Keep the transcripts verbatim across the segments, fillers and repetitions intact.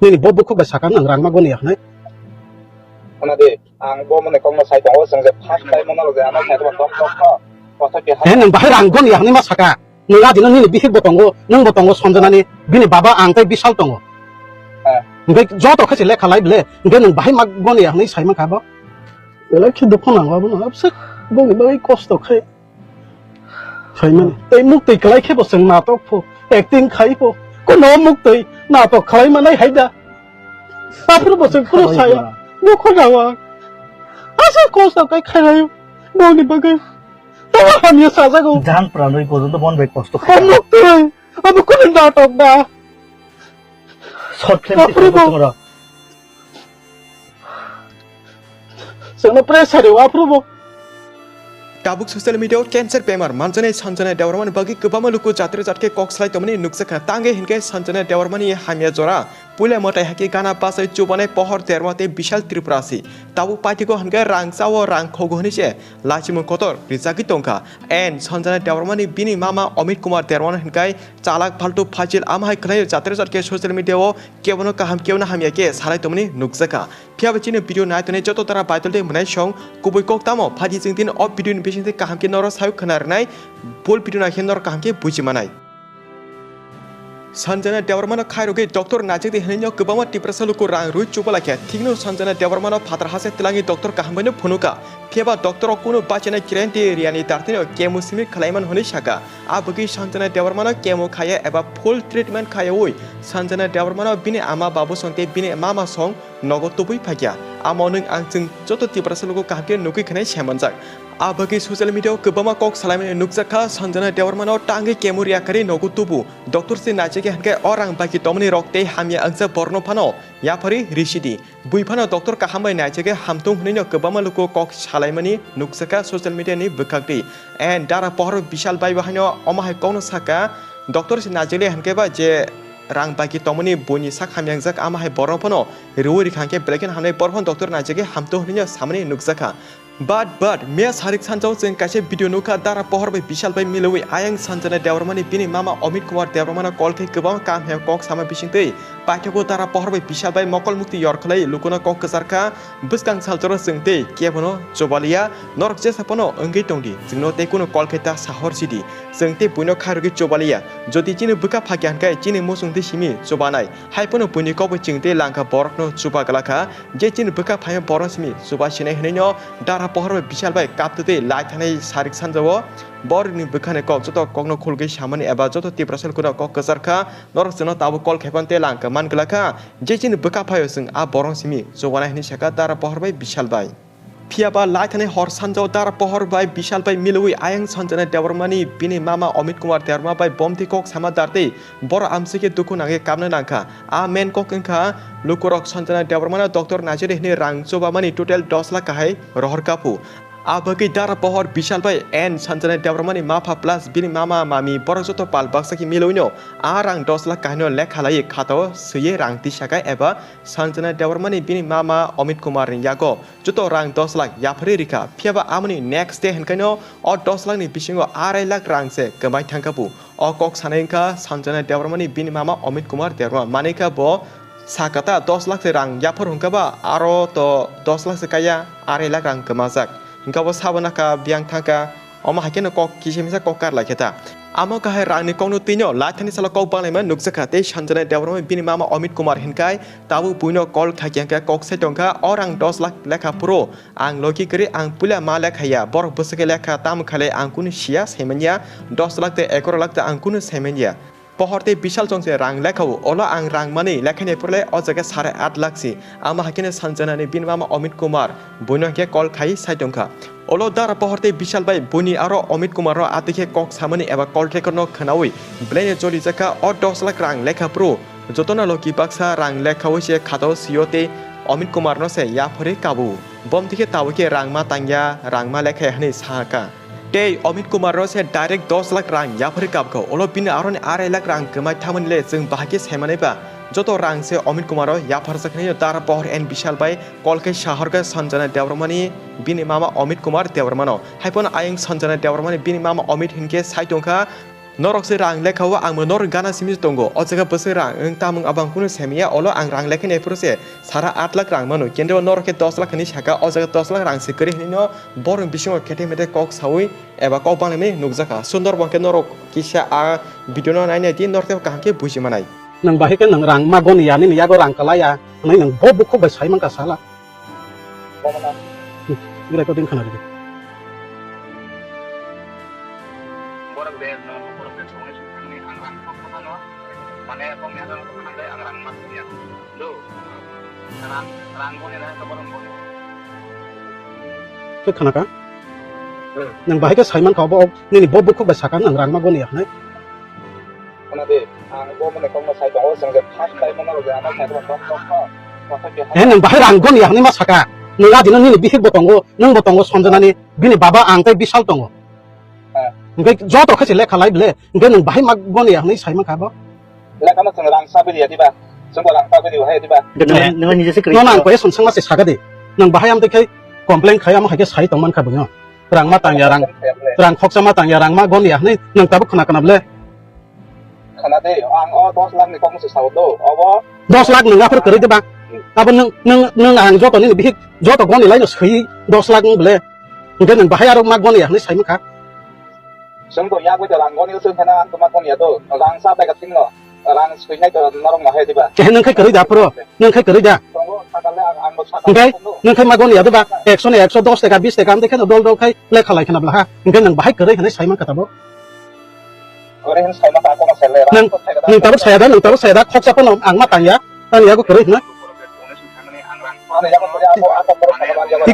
Nini bo bukhuk bai sakha nang rang ma goni ya hwnwi. Khna di, ang bo mone kokno sai tongo, chwng je first time mano je ano sai tongo, tok tok tok. Kothok keha. He, nang bahai rang goni ya hwnwi ma sakha. Nwng adino nini bihik bo tongo, nwng bo tongo Sanjana ni, bini baba ang tei Bishal tongo. Hwnkhe joto khe se lekha lai bele, hwnkhe nwng bahai ma goni ya hwnwi sai mankha bo. Belai khe dukhu nango abono, abse bongni bagwi kosto khai. Phaimani. Tei muktwi kwlai khe bo chwng natok pho, acting khai pho. Kuno muktwi natok khlai manai hai da. Aphuru bo chwng kunu saya. Dukhu nango ang. Asa kosto kai khai rayo. Bongni bagwi. Tamo hamya sajago. Jang pranwi porjonto bon bai kosto khai. Muktwi. Abo kuno natok da. Short film. Aphuru bo. Chwngno pressure rw aphuru bo. Tabuk social media o cancer bemar manjanai Sanjana Debbarmani bagwi kwbangma luku jatre jatke kok salai tongmani nukjakha. Tangwi hinkhe Sanjana Debbarmani hamya jora puila mwtai hakhe gana bachai chubanai pohor Debbarma tei Bishal Tripurasi. Tabuk paithigo hinkhe rang chao rang khogo hwnwi se lachimung kotor rijagwi tongkha. And Sanjana Debbarmani bini mama Amit Kumar Debbarma hinkhe chalak phaltu phajil ama hai khwlaio jatre jatke social media o kebono kaham kebono hamya khe salai tongmani nukjakha. Phiya ba chini video nai tongnai joto dara baidol tei mwnai song kubui kok tamo phaidi chwng tini o video ni bisingtwi kaham khe norok sawi khwna rwnai, full video naikhe norok kaham khe buji manai. Sanjana Debbarmano khairogwi doctor naijak di hwnwi no kwbangma Tiprasa luku rang rwi chuba laikha. Thikno Sanjana Debbarmano phatar hase twlangwi doctor kaham bai no phunukha. Phiya ba doctor rok kunu bachinai kren tei riyani dartino chemo simi khwlaiman hwnwi sakha. A bagwi Sanjana Debbarmano chemo khaya eba full treatment khayawi Sanjana Debbarmano bini ama babu song tei bini mama song nogo tubui phaikha. Amo nwng ang chwng joto Tiprasa luku kaham khe nugwi khwnai saimanjak. A bagwi social media o kwbangma kok salaimani nukjakha, Sanjana Debbarmano tangwi chemo riya karwi nogo tubu. Doctor se naijagwi hinkhe o rang baki tongmani rok tei hamya wngjak borokno phano yapharwi risidi. Bui phano doctor kaham bai naijagwi hamtung hwnwino kwbangma luku kok salaimani nukjakha social media ni bwkhaktwi. And dara pohor Bishal bai bo haino omo hai kokno sakha, doctor se naijagwi hinkhe ba je rang baki tongmani buini sak hamya wngjak ama hai borok phano riwi rikha hinkhe belai kheno hamnai borok phano doctor naijagwi hamtung hwnwino samani nukjakha. But, but, miya sarik sanjao chwng kaisa video nukha, dara pohor bai Bishal bai milwi ayang Sanjana Debbarmani bini mama Amit Kumar Debbarmano call khe kwbangma kaham hai kok sama bisingtwi paithago dara pohor bai Bishal bai mokol mukti yor khlai lukuno kok kwcharkha, bwskang salchoro chwng tei kebono chubaliya, norok jesa phano wngwi tongdi, chwngno tei kunu call khe ta sahor sidi, chwng tei buino khairogwi chubaliya, jodi chini bwkha phakya hinkhe chini muchung tei simi chubanai, hai phano buini kokbai chwng tei langkha borokno chuba glakha, Je chini bwkha phaima borok simi chuba sinai hwnwi no dara pohor bai Bishal bai kaptwi twi lai thanai sarik sanjao. Borokni bwkhani kok joto kokno khulgwi samani eba joto Tiprasa lukuno kok kwchar kha, norok chwngno tabuk call khaipan tei langkha man glak kha. Je chini bwkha phaio chwng a borok simi chubanai hwnwi sakha dara pohor bai Bishal bai. Phiya ba lai thanai hor sanjao dara pohor bai Bishal bai milwi ayang Sanjana Debbarmani bini mama Amit Kumar Debbarma bai bomti kok sama dartwi borok amsike dukhu nangwi kapna nangkha. A main kok wngkha lukurok Sanjana Debbarmano doctor naijari hwnwi rang chubamani total dos lakh kahai rohor kaphu. A bagwi dara pohor Bishal bai and Sanjana Debbarmani mapha plus bini mama mami borok joto pal baksa khe milwino a rang dos lakh kahaino lekha laiwi khatao swiwi rang tisaka eba Sanjana Debbarmani bini mama Amit Kumarni yago joto rang dos lakh yapharwi rikha. Phiya ba amoni next day hwnkaino o dos lakh ni bisingo arai lakh rang se kwmai thangkha bu. O kok sanai wngkha Sanjana Debbarmani bini mama Amit Kumar Debbarma. Manwi kha bo sakata dos lakh se rang yaphar hwnkha ba aro to dos lakh se kaya arai lakh rang kwmajak. Hwnkha bo sabo nakha biyang thangkha. Omo hai kheno kok kisa misa kok kar lai khe ta. Amo kahai rangni kokno twino laithani salo kok banglaima nukjakha tei Sanjana Debbarma bini mama Amit Kumar hinkai tabuk buino call khaikhe hwnkhe kok sai tongkha o rang dos lakh lekha phuru ang logi kwrwi ang puila ma lekhaya borok bwswkhe lekha tamo khailai ang kunu siya saimanya dos lakh tei egaroh lakh tei ang kunu saimanya. Pohor tei Bishal chwngse rang lekha-o, olo ang rang manwi lekhaini pore le o jaga sare at lakh si. Ama hai kheno Sanjanani bini mama Amit Kumar buino hwnkhe call khai sai tongkha. Olo dara Pohor tei Bishal bai buini aro Amit Kumar no atwi khe kok samani eba call record no khwnawi belaino cholijakha o dos lakh rang lekha phuru jotono logi baksa rang lekhawi se khatao sio tei Amit Kumar no se yapharwi kabo. Bomti khe tabukhe rang ma tangya, rang ma lekha hwnwi sakha. Tei Amit Kumar no se direct dos lakh rang yapharwi kabkha. Olo bini aroni arai lakh rang kwmai thangmani le chwng bahai khe saimanai ba. Joto rang se Amit Kumar no yapharjak hwnwi dara Pohor and Bishal bai call khe sahorkha Sanjana Debbarmani bini mama Amit Kumar Debbarma no. Haiphano ayang Sanjana Debbarmani bini mama Amit hinkhe sai tongkha. Norok se rang lekha o, ang bo norok gana simi tongo. O jaga bwswk rang, wng tamung abang kunu semiya, olo ang rang lekha ni aphuru se sara aat lakh rang mano. Kendo norok khe dos lakh hinwi saka, o jaga dos lakh rang se kwrwi hinwi no borok bisingo khetai metai kok sawi eba kok banglaimani nukjakha. Sundor bo hwnkhe norok kisa a video no nainai di, norok tei kaham khe buji manai. Nwng bahai khe nwng rang ma goni ya, nini yago rang kwlai ya hwnwi nwng bo bukhuk bai sai mankha sala. Recording khna ridi. Borok de, no, borok de, songni songni ang rang kok kok ano, mane, kok ni ano, kok ni ano, ang rang mas ya. Do, rang, rang goni na, kok rang goni. Khe khna ka? Hmm. Nwng bahai khe sai mankha bo, nini bo bukhuk bai saka nwng rang ma goni ya hwnwi. Khna di, ang bo mane kokno sai tongo, chwng je first time no rok je ano sai tongo, tok tok tok. He nwng bahai rang goni ya hwnwi ma saka. Nwng adino nini bihik bo tongo, nwng bo tongo Sanjana ni, bini baba ang tei Bishal tongo. Hwnkhe joto khe se lekha lai bele, hwnkhe nwng bahai ma goni ya hwnwi sai mankha bo. Lekha no chwng rang sa bidi ya diba? Chwng bo rang sa bidi ya diba? Nwng, nwng nije se kwrwi. Nono ang koi song sangma se saka di. Nwng bahai am tei khai complain khai amo hai khe sai tong mankha bwino. Rang ma tang ya rang. Rang khoksa ma tang ya rang ma goni ya hwnwi nwng tabuk khna khna bele. Khna de, ang o dos lakh ni kok se sao do, obo. Dos lakh nwng aphuru kwrwi de ba? Abo nwng, nwng, nwng ang joto nini bihik, joto goni laino swi dos lakh nwng bele. Hwnkhe nwng bahai aro ma goni ya hwnwi sai mankha. Chwng bo yak bai rang goni se khena ang ma goni ya do, rang sa bai ka thing no, rang swi nai to norok ma hai diba? Kehe nwng khai kwrwi da aphuru, nwng khai kwrwi da? Tongo, sakale ang, ang bo sakale. Hwnkhe tongo. Nwng khai ma goni ya do ba? Ekso ni ekso, dos taka, bis taka, am de kheno dol dol khai lekha lai khena bla ha. Hwnkhe nwng bahai kwrwi hwnwi sai mankha tabuk. Ore hin sai ma ta kono sele, nwng, rang ko thai da. Nwng tabuk saya da, nwng tabuk saya da, khoksa phano ang ma tang ya, tani yago kwrwi hwnwi. Ano yago kwrwi abo, abo, abo, abo, abo.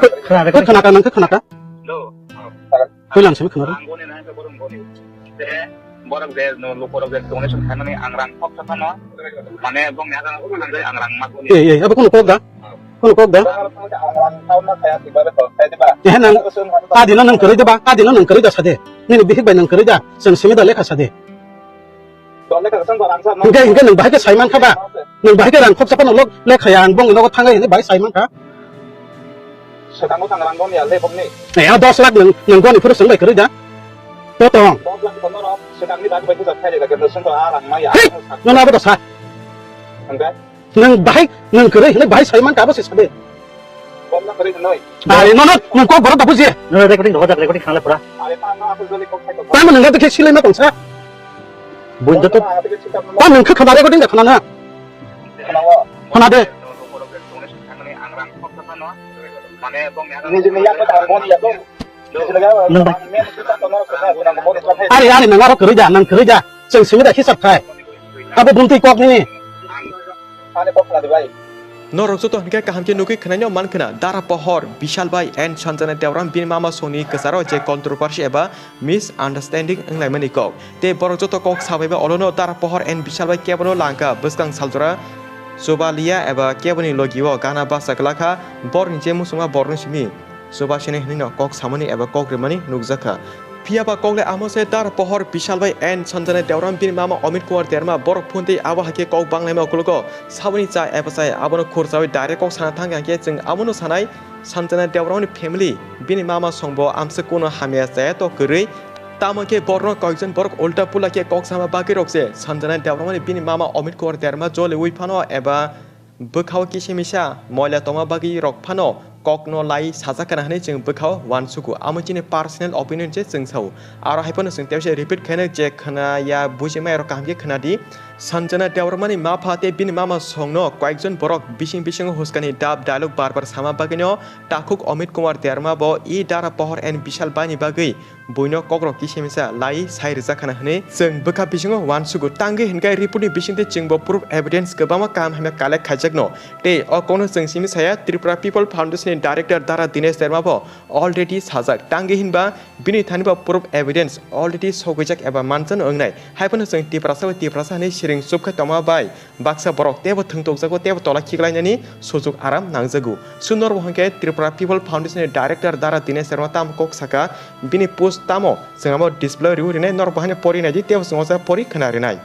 Iko, khna ka, nang khe khna ka? Hello. Koi lang simi khna ro. Rang goni na, borok goni. Te, borok je, no, lukorok je, donation khaimani ang rang khoksa phano, mane, bong ya, ang rang ma goni. Ei, ei, abo kono kok da? Kono kok da? Ehe nang, adino nang kwrwi da ba? Adino nang kwrwi da sade. Nini bihik bai nang kwrwi da? Chwng simi da lekha sade. Hwnkhe, hwnkhe nang bahai khe sai mankha ba? Nang bahai khe rang khoksa phano lok lekha ya, ang bongni nogo thangai hinwi bahai sai mankha. Swkango thang rang goni ya le bokni. Eh, dos lakh nang, nang goni phuru swng bai kwrwi da? To tong. Dos lakh kono rok, swkangni bagwi bai kisa phaidi da, kendo swngkha a rang ma ya. Hei! Nono abo da sa. Hwnkhe? Nwng bahai, nwng kwrwi hinwi bahai sai mankha abo se sade. Bomna kwrwi hinwi. Ai, nono, nwng kok borok da buji. Nono recording rok jak, recording khangle pura. Are pa no asul joli kok sai to. Tamo nwng da khe silai ma tongsa. Buin da to. Tamo nwng khe khana recording da khana na. Khana o. Khana de. Nijini yak ta goni ya to. Nwng bai. Are, are, nwng aro kwrwi da, nwng kwrwi da. Chwng simi da hisab khai. Abo buntwi kok nini. Norok joto hwnkhe kaham khe nugwi khwnaino mankhwna, Dara Pohor Bishal bai and Sanjana Debram bini mama songni kwcharo je controversy eba misunderstanding wnglaimani kok. Tei borok joto kok sabaiba olono Dara Pohor and Bishal bai kebono langkha bwskang saljora chubalia eba keboni logio gana basa kwlakha, borni je muchungma borno simi. Subhashini hwnwi no kok samani eba kok rimani nukjakha. Phiya ba kok le amo se Dara Pohor Bishal bai and Sanjana Debram bini mama Amit Kumar Derma borok phone tei abo hai khe kok banglaima ukologo saboni cha eba chai abono khurchawi direct kok sana thang khe chwng abono sanai Sanjana Debramni family bini mama songbo amswk kuno hamya chaya to kwrwi. Tamo khe borno koikjon borok ulta pula khe kok sama bagwi rok se Sanjana Debramni bini mama Amit Kumar Derma joliwi phano eba bwkhao kisa misa moila tongma bagwi rok phano kokno lai sajak kana hwnwi chwng bwkhao uansugo. Amo chini personal opinion se chwng sao. Aro hai phano chwng tebse repeat khaino je khwnaya buji maya rok kaham khe khwnadi. Sanjana Debbarmani mapha tei bini mama songno koyekjon borok bising bisingo huskani dab dialogue bar bar sama bagwino takhuk Amit Kumar Debbarma bo i Dara Pohor and Bishal baini bagwi buino kokrok kisa misa lai sai rijak khana hwnwi chwng bwkha bisingo uansugo. Tangwi hinkhe report ni bisingtwi chwngbo proof evidence kwbangma kaham hamya collect khaijakno. Tei o kokno chwng simi saya Tripura People Foundation ni director Dara Dinesh Debbarma bo already sajak. Tangwi hinba bini thani bo proof evidence already sogwijak eba manjano wngnai. Hai phano chwng Tiprasa bai Tiprasa hwnwi siring chupkhai tongma bai baksa borok teibo thwngtokjago, teibo tola khiklainani sujuk aram nangjago. Sundor bo hwnkhe Tripura People Foundation ni director Dara Dinesh Sharma tamo kok saka, bini post tamo chwng amo display riwi rinai, norok bo haino pori naidi, teibo chwng osa pori khna rinai.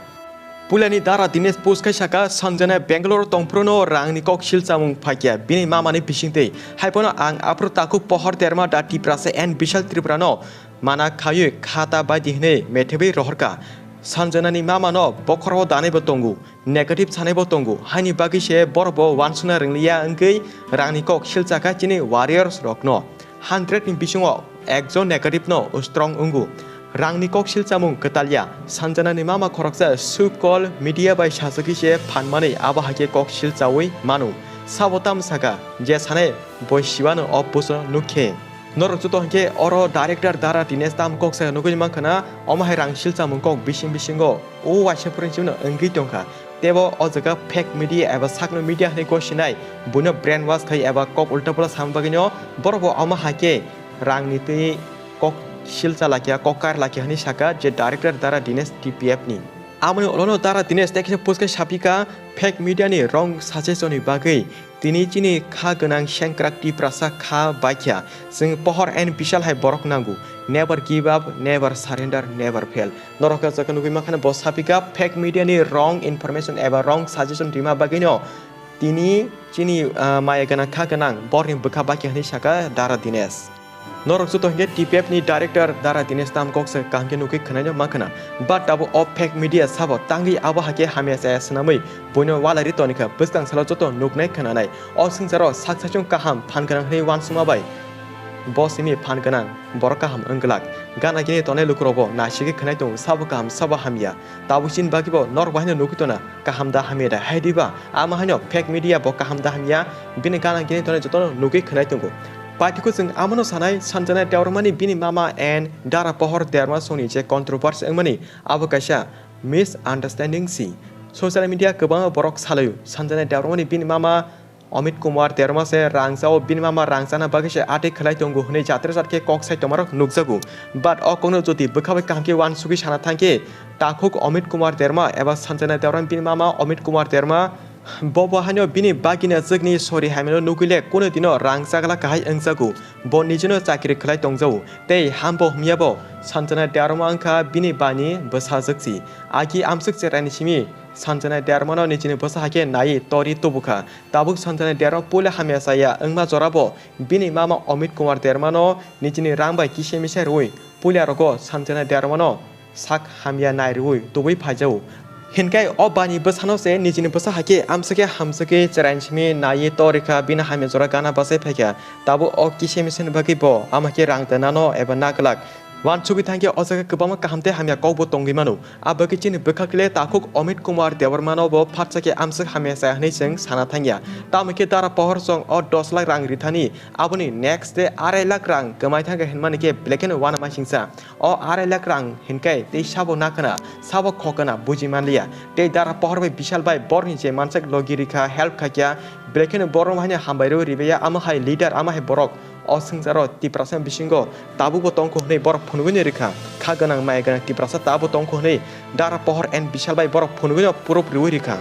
Puilani Dara Dinesh post khai saka, Sanjana Bangalore tongphruno rangni kok sil chamung phaikya, bini mamani bisingtwi. Hai phano ang aphuru takhuk Pohor Debbarma da Tiprasa and Bishal Tripura no mana khaiwi khata baidi hwnwi methebwi rohorkha. Sanjanani mama no bokhoro danai bo tongo, negative sanai bo tongo, haini bagwi se borok bo wansukna rwngliya wngwi rangni kok silchakha chini warriors rokno. Hundred ni bisingo ekjon negative no strong wngo. Rangni kok silchamung kwtalya, Sanjanani mama khoroksa sub call media bai sajagwi se phanmani abo haikhe kok silchawi mano. Sabo tam saka, je sanai boi siwano o post nukhe. Norok joto hinkhe oro director Dara Dinesh tam kok se nugwi mankha na, omo hai rang silchamung kok bising bisingo o waisa phrwng chimno wngwi tongkha. Tebo o jaga fake media eba sakno media hinwi gosinai, buino brainwash khai eba kok ulta pula sama bagwino borok bo omo haikhe rangni twi kok silcha lakya, kok kar lakya hinwi saka je director Dara Dinesh T P F ni. Amoni ulono Dara Dinesh tei kisa post khai sapika fake media ni wrong suggestion ni bagwi. Tini chini kha gwnang sengkrak Tiprasa kha baikha. Chwng pohor and bishal hai borok nango. Never give up, never surrender, never fail. Norok khe jaka nugwi mankha bo sapika fake media ni wrong information eba wrong suggestion rima bagwino tini chini, ah, maya gwnang kha gwnang borni bwkha baikha hinwi saka Dara Dinesh. Norok joto hinkhe T P F ni director Dara Dinesh tam kok se kaham khe nugwi khwnaino mankha na. But tabuk o fake media sabo tangwi abo hakhe hamya chaya swnamwi buino walai ri tonikha, bwskang salo joto nuknai khwnanai. O swngcharo sak saichung kaham phan gwnang hinwi wansukma bai bo simi phan gwnang, borok kaham wng glak. Gana gini tonai lukurokbo naisigwi khwnai tongo, sabo kaham sabo hamya. Tabuk chini bagwibo norok bahaino nugwi tona, kaham da hamya da hai diba? Ama haino fake media bo kaham da hamya, bini gana gini tonai jotono nugwi khwnai tongo. Paithago chwng amano sanai, Sanjana Debbarmani bini mama and Dara Pohor Debbarma songni je controversy wngmani, abo kaisa misunderstanding si. Social media kwbangma borok salaio, Sanjana Debbarmani bini mama Amit Kumar Debbarma se rang chao, bini mama rang chana bagwi se atwi khlai tongo hwnwi jatre jat khe kok sai tongmarok nukjago. But o kokno jodi bwkha bai kaham khe uansugwi sana thang khe, takhuk Amit Kumar Debbarma eba Sanjana Debbarma bini mama Amit Kumar Debbarma, bo bo haino bini bagina jwkni sori hamyano nugwi le kunu dino rang chagla kahai wngjago. Bo nijino chakri khlai tongjao. Tei hambo himyabo Sanjana Debbarma wngkha bini bani bwsajwk si. Agi amswk cheraini simi Sanjana Debbarmano nijini bwsa hakhe naiwi tori tubukha. Tabuk Sanjana Debbarma puila hamya chaya wngma jorabo bini mama Amit Kumar Debbarmano nijini rang bai kisa misa rwui puila rogo Sanjana Debbarmano sak hamya nai rwui tubui phaijao. Hinkai o bani bwsano se nijini bwsa hakhe amswkhe hamswkhe cheraini simi naiwi torikha, bini hamya jora gana bachai phaikha. Tabuk o kisa misani bagwi bo ama khe rang twnano eba naglak. Uansugwi thangkhe o jaga kwbangma kaham tei hamya kokbo tongwi mano. A bagwi chini bwkhak le takhuk Amit Kumar Debbarmano bo phatsa khe amswk hamya chaya hwnwi chwng sana thangya. Tamo khe Dara Pohor song o dos lakh rang rithani, aboni next day arai lakh rang kwmai thangkha hinmani khe belai kheno uanamasingcha. O arai lakh rang hinkai tei sabo nakhwna, sabo khokna buji manliya. Tei Dara Pohor bai Bishal bai borni je mansak logi rikha, help khaikha, belai kheno borokno haino hambai rw ribaya, amo hai leader, amo hai borok. O swngcharo Tiprasa bisingo tabukbo tongkho hwnwi borok phunugwino rikha. Kha gwnang maya gwnang Tiprasa tabukbo tongkho hwnwi Dara Pohor and Bishal bai borok phunugwino proof rwui rikha.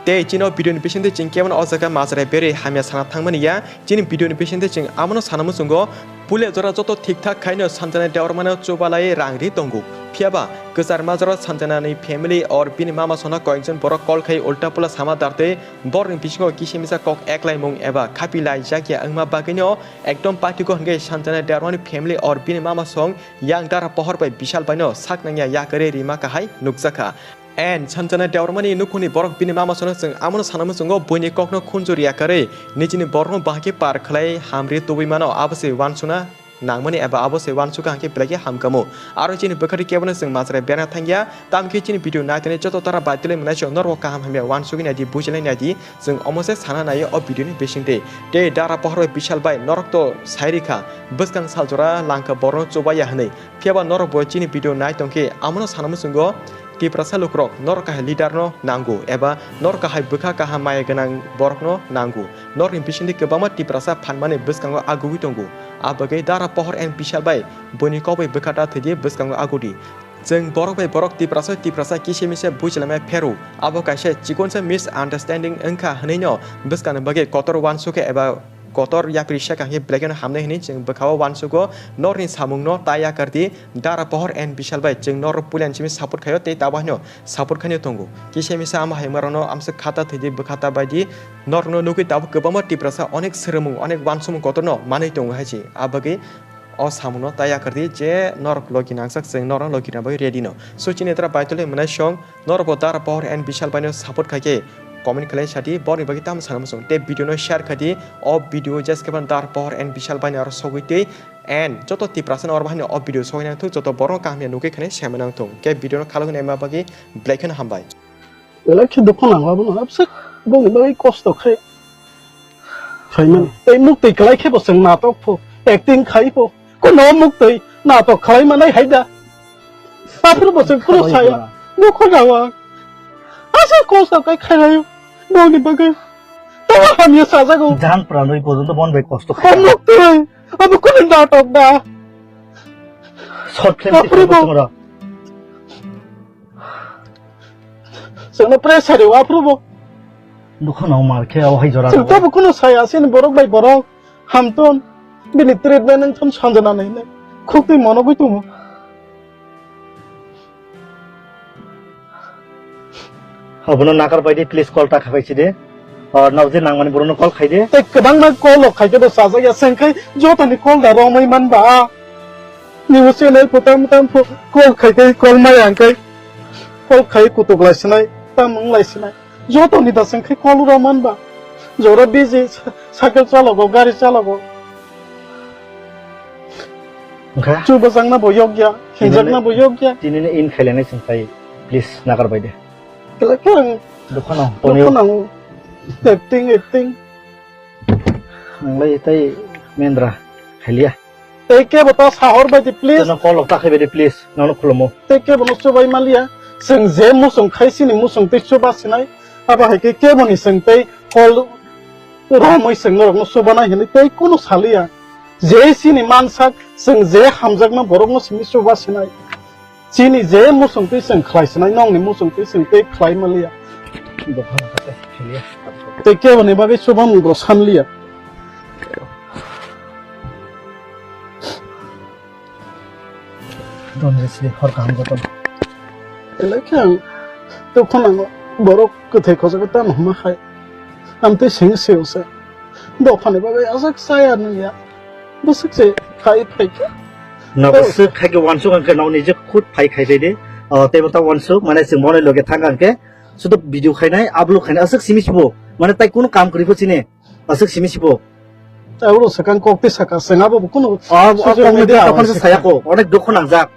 Tei chini o video ni bisingtwi chwng kebono o jaga majra berwi hamya sana thangmani ya. Chini video ni bisingtwi chwng amono sana muchungo, puila jora joto thik thak khaino Sanjana Debbarmano chubalai rang ri tongo. Phiyaba kwchar majra Sanjanani family or bini mama sona koyekjon borok call khai ulta pula sama dartwi borokni bisingo kisa misa kok eklaimung eba khapi lai jakya wngma bagwino ekdom patiko hwnkhe Sanjana Debbarmani family or bini mama song yang Dara Pohor bai Bishal baino sak nangya yakarwi rima kahai nukjakha. And Sanjana Debbarmani nukhungni borok bini mama sona chwng amono sana muchungo buini kokno khunjur yakarwi nijini borokno bahai khe par khlai hamri tubui mano, abo se uansukna nangmani eba abo se uansukha hwnkhe belai khe hamkhamu. Aro chini bwkhati kebono chwng majra berna thangya, tamkhe chini video naitani joto tara baitwlwi mwnai se norok kaham hamya uansugwi naidi, bujilai naidi, chwng omo se sana naio o video ni bisingtwi. Tei Dara Pohor bai Bishal bai norok to sai rikha, bwskang saljora langkha borokno chubaiya hwnwi. Phiyaba norok bo chini video nai tongkhe amono sana muchungo Tiprasa lukurok norok kahai leader no nango eba norok kahai bwkha kaham maya gwnang borok no nango. Norokni bisingtwi kwbangma Tiprasa phanmani bwskango agugwi tongo. A bagwi Dara Pohor and Bishal bai buini kok bai bwkha ta thwidi bwskango agudi. Chwng borok bai borok Tiprasa Tiprasa kisa misa bujilamya phero. Abo kaisa chikonsa misunderstanding wngkha hwnwi no bwskangni bagwi kotor uansukha eba kotor yapri saka hwnkhe belai kheno hamnai hwnwi chwng bwkhao uansugo. Norokni samungno ta yakardi, Dara Pohor and Bishal bai chwng norok puilani simi support khaio tei tabuk haino support khaino tongo. Kisa misa ama hai marokno amswk khata thwidi bwkhata baidi norokno nugwi tabuk kwbangma Tiprasa onek swrwngmung, onek uansukmung kotorno manwi tongo hai se. A bagwi o samungno ta yakardi je norok logi nangjak, chwng norokno logi rwna bagwi ready no. So chini tra Baitoli Mwnaisong, norokbo Dara Pohor and Bishal Baino support khaikhe comment khlai sadi, borokni bagwi tamo sana muchung. Tei video no share khaidi, o video jeskhe ban Dara Pohor and Bishal Baino aro sogwi twi, and joto Tiprasa no oro bahani o video sogwi nangthung, joto borok kaham ya nugwi khani sema nangthung. Khe video no khalugwi naima bagwi belai kheno hambai. Belai khe dukho nango abono, abse bongni bagwi kosto khai. Khaimani. Tei muk twi kwlai khe bo chwng natok pho, acting khai pho. Kono muk twi natok khlai manai hai da. Aphuru bo chwng phuru saya. Dukho nango ang. Asa kosto kai khairayo. Bongni bagwi. Tamo hamya sajago. Jang pranoi porjonto bon bai kosto khai. Muk twi. Abo kono natok da. Short film Aphuru bo. Chwngno pressure rw aphuru bo. Dukha nang mar khe o hai jora Chwng rw. Tabo kuno saya sini borok bai borok hamton bini treatment wng thon sanjana nai nai. Khuk twi mono gwi tongo. Abono nakar bai di, please call ta khabai si de. O nokje nangmani borokno call khai de. Tei kwbangma call rok khai khe bo chajak ya, chwng khai jotoni call da romwi man ba. Nini channel pho tam tam pho call khai khai call maya hwn khai call khai kutuk lai sinai, tam wng lai sinai. Jotoni da chwng khai call ro man ba. Jora busy, cycle chalogo, gari chalogo. Wngkha? Chubajakna bo yokya, Tinini- hinjakna bo yokya. Tinini in khailainai chwng khai, please, nagar bai de. Kela khe ang Dukha nang, tonio. Dukha nang. Acting, acting. Ang lai tai mendra khailia. Tei kebo ta sahor bai di, please. Teno call ta khai bai di, please. Nono khulumo. Tei kebo no chubai malia. Chwng je muchung khai sini muchung tei chuba sinai. Abo hai khe kebo ni chwng tei call romwi chwng norok no chubanai hinwi tei kunu salia. Je sini mansak chwng je hamjakma borok no simi chuba sinai. Chini je muchung twi chwng khlai sinai, nokni muchung twi chwng tei khlai maliya. Dopha nang kha tei, philia. Tei keboni bagwi chubamung bo sanliya. Don je sini hor kaham joto. Belai khe ang dukhu nango, borok kwthai khojagwi tamo hwnma khai. Amtwi seng seo se. Dophani bagwi aswk chaya nungya. Bwswk se khai phaikha. No, oh, bwswk khai khe wansuk ang khe no nijek khud phai khai phai de. Oh, tei bo ta wansuk, mane chwng mone loge thang ang khe. Sudu video khainai, upload khainai, aswk simi sibo. Mane tai kunu kam kwrwi pho chini. Aswk simi sibo. Abo swkang kok tei saka, chwng abo bo kunu Oh, oh, social kok media tei tokon se saya ko, onek dukhu nangjak.